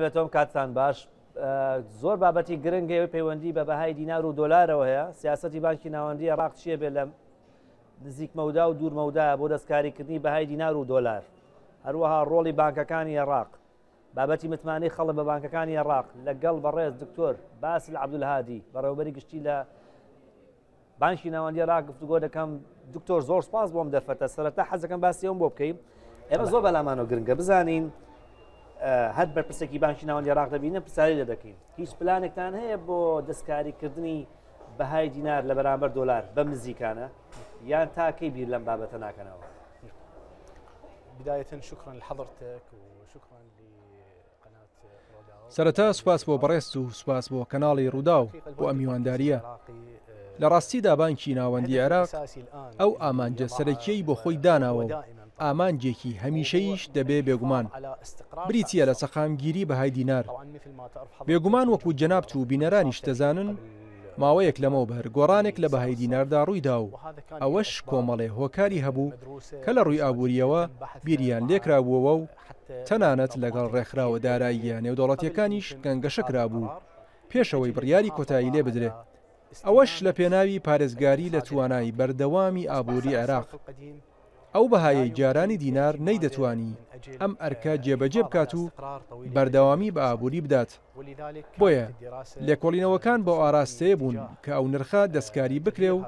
بێتۆم کاتتان باش. زۆر بابەتی گرنگ هەیە پەیوەندی بە بەهای دینار و دۆلارەوە هەیە. سیاسەتی بانکی ناوەندی عێراق چییە بێ لە نزیک مەودا و دوور مەودا بۆ دەستکاریکردنی بەهای دینار و دۆلار، هەروەها ڕۆڵی بانکەکانی عێراق، بابەتی متمانەی خەڵک بە بانکەکانی عێراق لەگەڵ بەڕێز دکتۆر باسل عەبدولهادی بەڕێوەبەری گشتی لە بانکی ناوەندی عێراق گفتوگۆ دەکەم. دکتۆر زۆر سپاس بۆم دەرفەتە. سەرەتا حەزەکەم باسی ئەوم بۆ بکەی. ئێمە زۆر بەلامانەوە گرنگە بزانین هەر بەرپرسێکی بانکی ناوەندی عێراق دەبینن پرسیاری لێ دەکەین هیچ پلانێکتان هەیە بۆ دەستکاریکردنی بەهای دینار لە بەرامبەر دۆلار بەم نزیکانە یان تاکەی بیر لەم بابەتە ناکەنەوە؟ بداية شكرا لحضرتك وشكرا سەرەتا سوپاس بۆ بەڕێزت و سوپاس بۆ کەناڵی ڕووداو بۆ ئەم میواندارییە. لە ڕاستیدا بانکی ناوەندی عێراق ئەو ئامانجە سەرەکییەی بۆ خۆی داناوە و ئامانجێکی هەمیشەییش دەبێ بێگومان بریتییە لە سەقامگیری بەهای دینار. بێگومان وەکو جەنابت و بینەرانیش دەزانن ماوەیەک لەمەوبەر گۆڕانێک لە بەهای دیناردا ڕوویدا و ئەوەش کۆمەڵێ هۆکاری هەبوو کە لە ڕووی ئابوورییەوە بیریان لێکرابووەوە و تەنانەت لەگەڵ ڕێکخراوە داراییە نێودەوڵەتییەکانیش گەنگەشە کرابوو پێش ئەوەی بڕیاری کۆتایی لێ بدرێ، ئەوەش لە پێناوی پارێزگاری لە توانای بەردەوامی ئابووری عێراق. ئەو بەهایەی جارانی دینار نەیدەتوانی ئەم ئەرکە جێبەجێ بکات و بەردەوامی بە ئابووری بدات، بۆیە لێکۆڵینەوەکان بەو ئاراستەیە بوون کە ئەو نرخە دەستکاری بکرێ و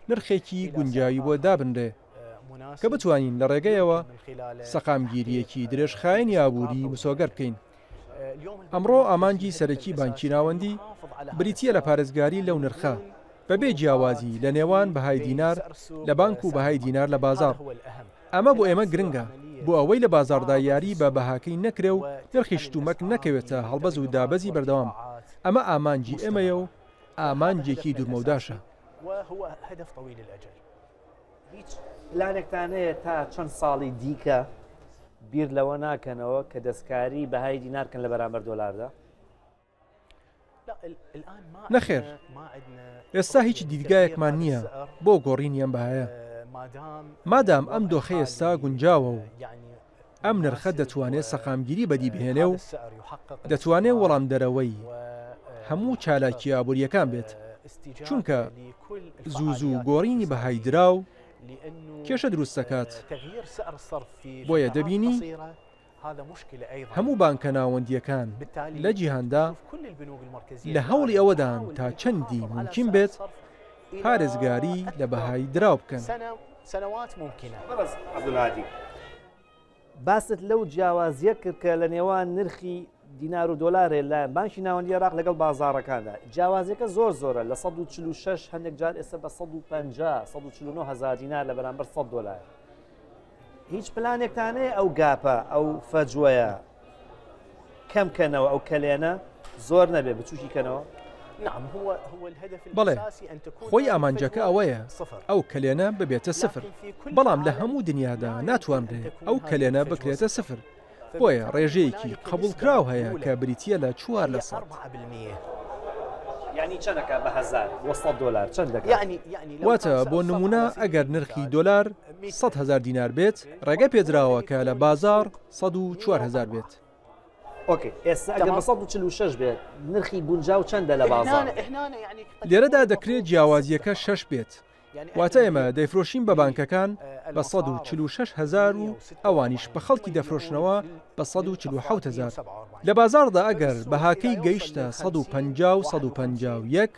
نرخێکی گونجاوی بۆ دابنرێ. کە بتوانین لە ڕێگەیەوە سەقامگیرییەکی درێژخایەنی ئابووری مسۆگەر بکەین. ئەمڕۆ ئامانجی سەرەکی بانکی ناوەندی بریتییە لە پارێزگاری لەو نرخە، بەبێ جیاوازی لە نێوان بەهای دینار لە بانک و بەهای دینار لە بازاڕ. ئەمە بۆ ئێمە گرنگە، بۆ ئەوەی لە بازاڕدا یاری بە بەهاکەی نەکرێ و نرخی شتومەک نەکەوێتە هەڵبەز و دابەزی بەردەوام. ئەمە ئامانجی ئێمەیە و ئامانجێکی دوورمەوداشە. هیچ پلانێکتان هەیە تا چەند ساڵی دیکە بیر لەوە ناکەنەوە کە دەستکاری بەهای دینار کەن لە بەرامبەر دۆلاردا؟ نەخێر، ئێستا هیچ دیدگایەکمان نییە بۆ گۆڕینی ئەم بەهایە. مادام ئەم دۆخەی ئێستا گونجاوە و ئەم نرخە دەتوانێ سەقامگیری بەدی بهێنێ و دەتوانێ وەڵامدەرەوەی هەموو چالاکییە ئابوورییەکان بێت، چونکە زوو زوو گۆڕینی بەهای دراو کێشە دروست دەکات، بۆیە دەبینی هەموو بانکە ناوەندییەکان لە جیهاندا لە هەوڵی ئەوەدان تا چەندی مومکین بێت پارێزگاری لە بەهای دراو بکەن. باست لەو جیاوازیە کرد کە لە نێوان نرخی دینار و دۆلار هەیە لایەن بانکی ناوەندی عێراق لەگەڵ بازاڕەکاندا جیاوازیەکە زۆر زۆرە لە 146 هەندێک جار ئێستا بە 150 149 هزار دینار لە بەرامبەر 100 دۆلار هیچ پلانێکتان هەیە ئەو گاپە ئەو فەجوەیە کەم کەنەوە ئەو کەلێنە زۆر نەبێ بچوکی کەنەوە؟ بەڵێ خۆی ئامانجەکە ئەوەیە ئەو کەلێنە ببێتە سفر، بەڵام لە هەموو دنیادا ناتوانرێ ئەو کەلێنە بکرێتە سفر، بۆیە ڕێژەیەکی قبوڵکراو هەیە کە بریتییە لە چوار لەسەد. واتە بۆ نموونە ئەگەر نرخی دۆلار 100 هەزار دینار بێت، ڕێگە پێدراوە کە لە بازاڕ 104 هەزار بێت. ئۆکەی ئێستا ئەگەر بە 146 بێت نرخی گونجاو چەندە لە بازاڕ؟ لێرەدا دەکرێت جیاوازییەکە شەش بێت، واتە ئێمە دەیفرۆشین بە بانکەکان بە 146 هەزار و ئەوانیش بە خەڵکی دەفرۆشنەوە بە 147 هەزار. لە بازاڕدا ئەگەر بەهاکەی گەیشتە 150 و 151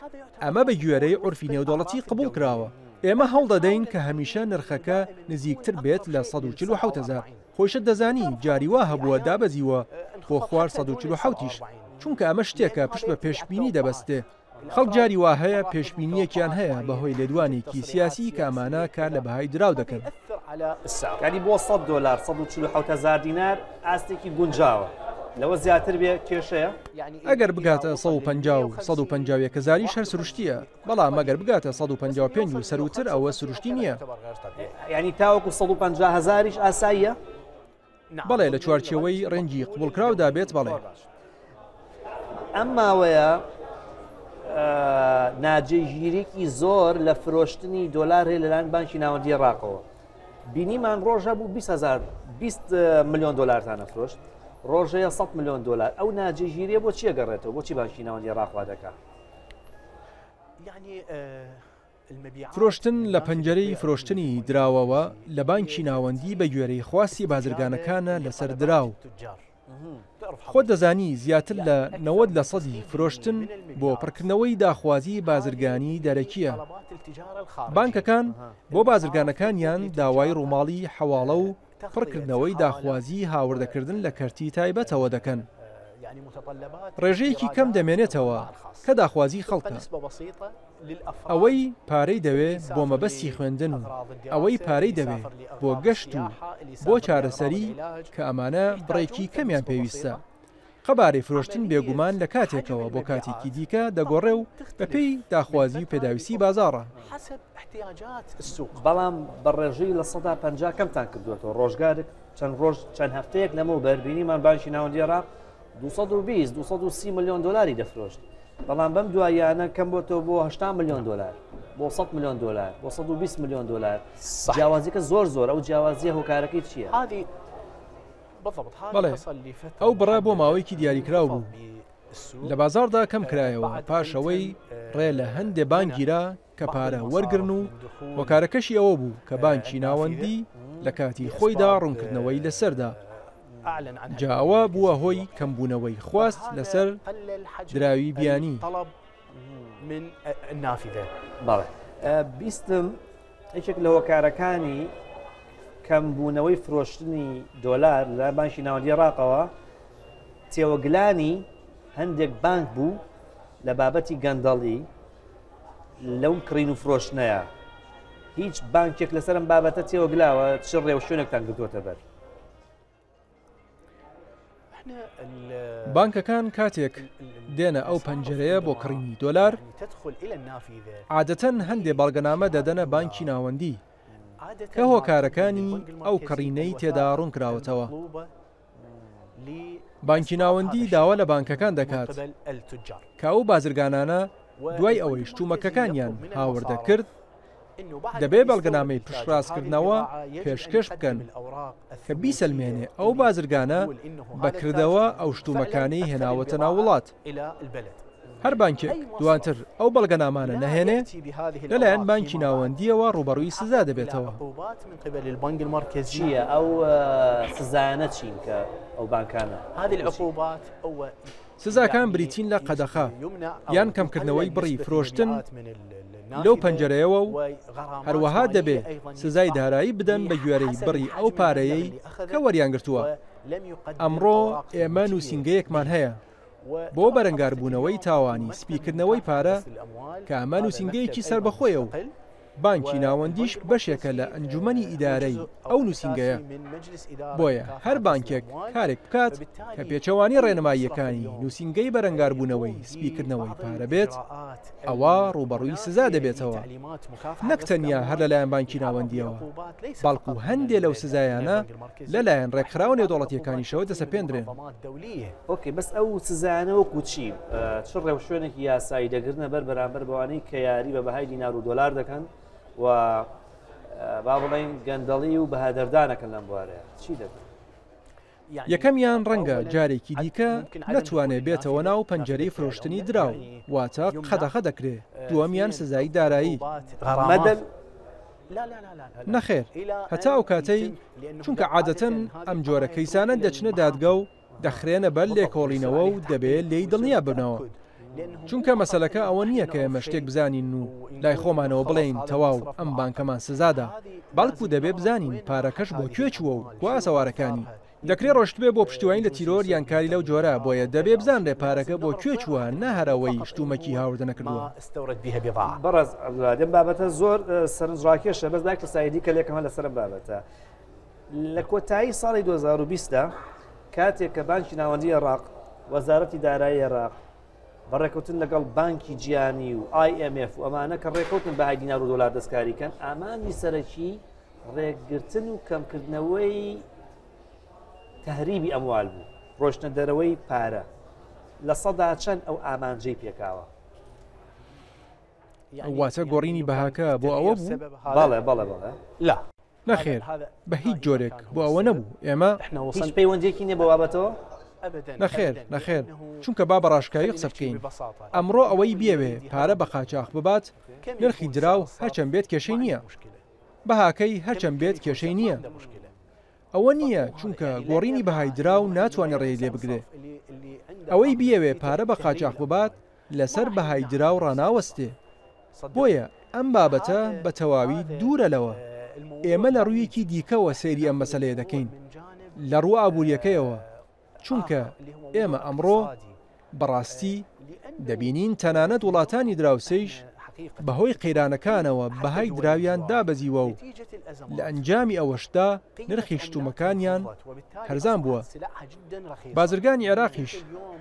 ئەمە بە گوێرەی عورفی نێودەوڵەتی قبوڵ کراوە. ئێمە هەوڵدەدەین کە هەمیشە نرخەکە نزیکتر بێت لە 147 هەزار. خۆیشت دەزانی جاری وا هەبووە دابەزیوە بۆ خوار 147 یش، چونکە ئەمە شتێکە پشت بە پێشبینی دەبەستێ. خەڵک جاری وا هەیە پێشبینییەکیان هەیە بەهۆی لێدوانێکی سیاسی کە ئەمانە کار لە بەهای دراو دەکەن. یانی بۆ 100 دۆلار 147 هەزار دینار ئاستێکی گونجاوە، لەوە زیاتر بێ کێشەیە؟ ئەگەر بگاتە 150 و 151 هەزاریش هەر سروشتییە. بەڵام ئەگەر بگاتە 155 و سەرووتر ئەوە سروشتی نییە. یانی تاوەکو 150 هەزاریش ئاساییە؟ بەڵێ لە چوارچێوەی ڕێنجی قبوڵکراودا بێت بەڵێ. ئەم ماوەیە ناجێگیریی زۆر لە فرۆشتنی دۆلار هەیە لەلایەن بانکی ناوەندی عێراقەوە. بینیمان ڕۆژ هەبوو 20 هەزار 20 ملیۆن دۆلارتان ئەفرۆشت. ڕۆژەیە 100 ملیۆن دۆلار ئەو ناجێگیریە بۆ چیە گەڕێتەوە بۆچی بانکی ناوەندی عێراق وا دەکا؟ فرۆشتن لە پەنجەرەی فرۆشتنی دراوەوە لە بانکی ناوەندی بەگوێرەی خواستی بازرگانەکانە لەسەر دراو. خۆت دەزانی زیاتر لە 90 لە سەدی فرۆشتن بۆ پڕکردنەوەی داخوازی بازرگانی دەرەکییە. بانکەکان بۆ بازرگانەکانیان داوای ڕووماڵی حەواڵە و پڕکردنەوەی داخوازیی هاوردەکردن لە کەرتی تایبەتەوە دەکەن. ڕێژەیەکی کەم دەمێنێتەوە کە داخوازیی خەڵکە. ئەوەی پارەی دەوێ بۆ مەبەستی خوێندن و ئەوەی پارەی دەوێ بۆ گەشت و بۆ چارەسەری کە ئەمانە بڕێکی کەمیان پێویستە. قەبارەی فرۆشتن بێگومان لە کاتێکەوە بۆ کاتێکی دیکە دەگۆڕێ و بەپێی داخوازی و پێداویستی بازاڕە. بەڵام بە ڕێژەی 50% کەمتان کردووەتەوە ڕۆژگارێک چەند ڕۆژ چەند هەفتەیەک لەمەوبەر بینیمان بانکی ناوەندی عێراق 220 230 ملیۆن دۆلاری دەفرۆشت بەڵام بەم دواییانە کەم بۆتەوە بۆ 80 ملیۆن دۆلار بۆ 100 ملیۆن دۆلار بۆ 120 ملیۆن دۆلار جیاوازیەکە زۆر زۆر ئەو جیاوازیە هۆکارەکەی چییە؟ بەڵێ، ئەو بڕە بۆ ماوەیەکی دیاریکراو بوو، لە بازاڕدا کەم کرایەوە پاش ئەوەی ڕێ لە هەندێ بانک گیرا کە پارە وەرگرن و هۆکارەکەشی ئەوە بوو کە بانکی ناوەندی لە کاتی خۆیدا ڕوونکردنەوەی لەسەردا، جا ئەوە بووە هۆی کەمبوونەوەی خواست لەسەر دراوی بیانی. بەڵێ بیستم یەکێک لە هۆکارەکانی کەمبوونەوەی فرۆشتنی دۆلار لە بانکی ناوەندی عێراقەوە تێوەگلانی هەندێک بانک بوو لە بابەتی گەندەڵی لەو کڕین و فرۆشتنەیە هیچ بانکێک لەسەرم بابەتە تێوەگلاوە چ ڕێوشوێنێکتان گرتووەتە بەر؟ بانکەکان کاتێک دێنە ئەو پەنجەرەیە بۆ کڕینی دۆلار، عادەتەن هەندێ بەڵگەنامە دەدەنە بانکی ناوەندی کە هۆکارەکانی ئەو کڕینەی تێدا ڕوونکراوەتەوە. بانکی ناوەندی داوا لە بانکەکان دەکات کە ئەو بازرگانانە دوای ئەوەی شتومەکەکانیان هاوردە کرد، دەبێ بەڵگەنامەی پشتڕاستکردنەوە پێشکەش بکەن کە بیسەلمێنێ ئەو بازرگانە بە کردەوە ئەو شتومەکانەی هێناوەتە ناو وڵات. هەر بانکێک دواتر ئەو بەڵگەنامانە نەهێنێ، لەلایەن بانکی ناوەندییەوە ڕووبەڕووی سزا دەبێتەوە. چییە ئەو سزایانە چین کە ئەو بانکانە؟ سزاکان بریتین لە قەدەخە یان کەمکردنەوەی بڕی فرۆشتن لەو پەنجەرەیەوە و هەروەها دەبێ سزای دارایی بدەن بە گوێرەی بڕی ئەو پارەیەی کە وەریانگرتووە. ئەمڕۆ ئێمە نووسینگەیەکمان هەیە بۆ بەرەنگاربوونەوەی تاوانی سپیکردنەوەی پارە کە ئەمە نووسینگەیەکی سەربەخۆیە و بانکی ناوەندیش بەشێکە لە ئەنجومەنی ئیدارەی ئەو نووسینگەیە، بۆیە هەر بانکێک کارێک بکات کە پێچەوانی ڕێنماییەکانی نووسینگەی بەرەنگاربوونەوەی سپیکردنەوەی پارە بێت، ئەوا ڕووبەڕووی سزا دەبێتەوە، نەک تەنیا هەر لەلایەن بانکی ناوەندییەوە، بەڵکو هەندێ لەو سزایانە لەلایەن ڕێکخراوە نێودەوڵەتییەکانیشەوە دەسەپێندرێن. ئۆکەی بەس ئەو سزایانە وەکو چی؟ چ ڕێوشوێنێکی یاسایی دەگرنە بەر بەرامبەر بەوانەی کە یاری بە بەهای دینار و دۆلار دەکەن و با بڵێین گەندەڵی و بەهادەردانەکەن لەم بوارەیە چی دەکەن؟ یەکەمیان ڕەنگە جارێکی دیکە نەتوانێ بێتەوە ناو پەنجەرەی فرۆشتنی دراو، واتە قەدەغە دەکرێ، دووەمیان سزای دارایی. نەخێر، هەتا ئەو کاتەی، چونکە عادەتەن ئەم جۆرە کەیسانە دەچنە دادگا و دەخرێنە بەر لێکۆڵینەوە و دەبێ لێی دڵنیا ببنەوە. چونکە مەسەلەکە ئەوە نییە کە ئێمە شتێک بزانین و لای خۆمانەوە بڵێین تەواو ئەم بانکەمان سزادا، بەڵکو دەبێ بزانین پارەکەش بۆ کوێ چووە و کوا ئاسەوارەکانی. دەکرێ ڕۆشتبێ بۆ پشتیوانی لە تیرۆر یان کاری لەو جۆرە، بۆیە دەبێ بزانرێ پارەکە بۆ کوێ چووە نە هەر ئەوەی شتومەکی هاوردە نەکردووە. بەڕێز عەبدولهادی ئەم بابەتە زۆر سەرنجڕاکێشە، بەس با یەک پرسیاری دیکە لێکەم هەر لەسەر ئەم بابەتە. لە کۆتایی ساڵی 2020 دا کاتێک کە بانکی ناوەندی عێراق، وەزارەتی دارایی عێراق بە ڕێککەوتن لەگەڵ بانکی جیهانی و IMF و ئەمانە کە ڕێککەوتن بەهای دینار و دۆلار دەستکاری کەن، ئامانجی سەرەکی ڕێکگرتن و کەمکردنەوەی تەهریبی ئەموال بوو، ڕۆشتنە دەرەوەی پارە. لە سەدا چەند ئەو ئامانجەی پێکاوە؟ واتە گۆڕینی بەهاکە بۆ ئەوە بوو؟ بەڵێ بەڵێ بەڵێ. نەخێر بە هیچ جۆرێک بۆ ئەوە نەبوو، ئێمە. هیچ پەیوەندیەکی نیە بە بابەتەوە؟ نەخێر، نەخێر، چونکە با بە ڕاشکاوی قسە بکەین، ئەمڕۆ ئەوەی بیەوێ پارە بە قاچاخ ببات، نرخی دراو هەرچەند بێت کێشەی نییە. بەهاکەی هەرچەند بێت کێشەی نییە. ئەوە نییە، چونکە گۆڕینی بەهای دراو ناتوانێ ڕێی لێ بگرێ. ئەوەی بیەوێ پارە بە قاچاخ ببات، لەسەر بەهای دراو ڕاناوەستێ. بۆیە ئەم بابەتە بە تەواوی دوورە لەوە. ئێمە لە ڕوویەکی دیکەوە سەیری ئەم مەسەلەیە دەکەین، لە ڕووە ئابوورییەکەیەوە، چونکە ئێمە ئەمڕۆ بەڕاستی دەبینین تەنانەت وڵاتانی دراوسێیش بەهۆی قەیرانەکانەوە بەهای دراویان دابەزیوە و لە ئەنجامی ئەوەشدا نرخی شتومەکانیان هەرزان بووە. بازرگانی عێراقیش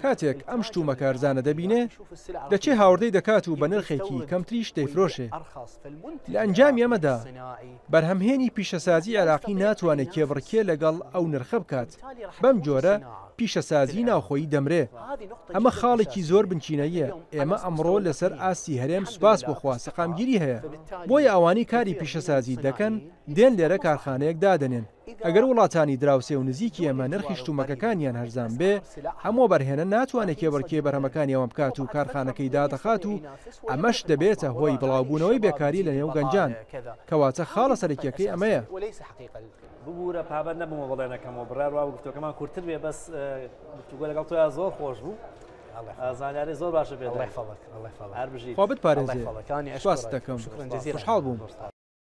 کاتێک ئەم شتومەکە هەرزانە دەبینێ دەچێ هاوردەی دەکات و بە نرخێکی کەمتریش دەیفرۆشێ. لە ئەنجامی ئەمەدا بەرهەمهێنی پیشەسازی عێراقی ناتوانێ کێبڕکێ لەگەڵ ئەو نرخە بکات، بەم جۆرە پیشەسازی ناوخۆیی دەمرێ. ئەمە خاڵێکی زۆر بنچینەییە، ئێمە ئەمڕۆ لەسەر ئاستی هەرێم سوپاس بۆ خوا سەقامگیری هەیە، بۆیە ئەوانەی کاری پیشەسازی دەکەن دێن لێرە کارخانەیەک دادەنێن، ئەگەر وڵاتانی دراوسێ و نزیکی ئێمە نرخی شتومەکەکانیان هەرزان بێ، ئەم وەبەرهێنە ناتوانێ کێبڕکێی بەرهەمەکانی ئەوان بکات و کارخانەکەی دادەخات و ئەمەش دەبێتە هۆی بڵاوبوونەوەی بێکاری لە نێو گەنجان. کەواتە خاڵە سەرەکییەکەی ئەمەیە. ببوورە پابەند نەبوومە بەڵێنەکەمەوە، بڕیار وابوو گفتوگۆکەمان کورتتر بێ، بەس گفتوگۆ لەگەڵ تۆیا زۆر خۆش بوو. زانیاری زۆر باشە پێ خوا بتپارێزێ. سوپاست دەکەم. خۆشحاڵ بووم.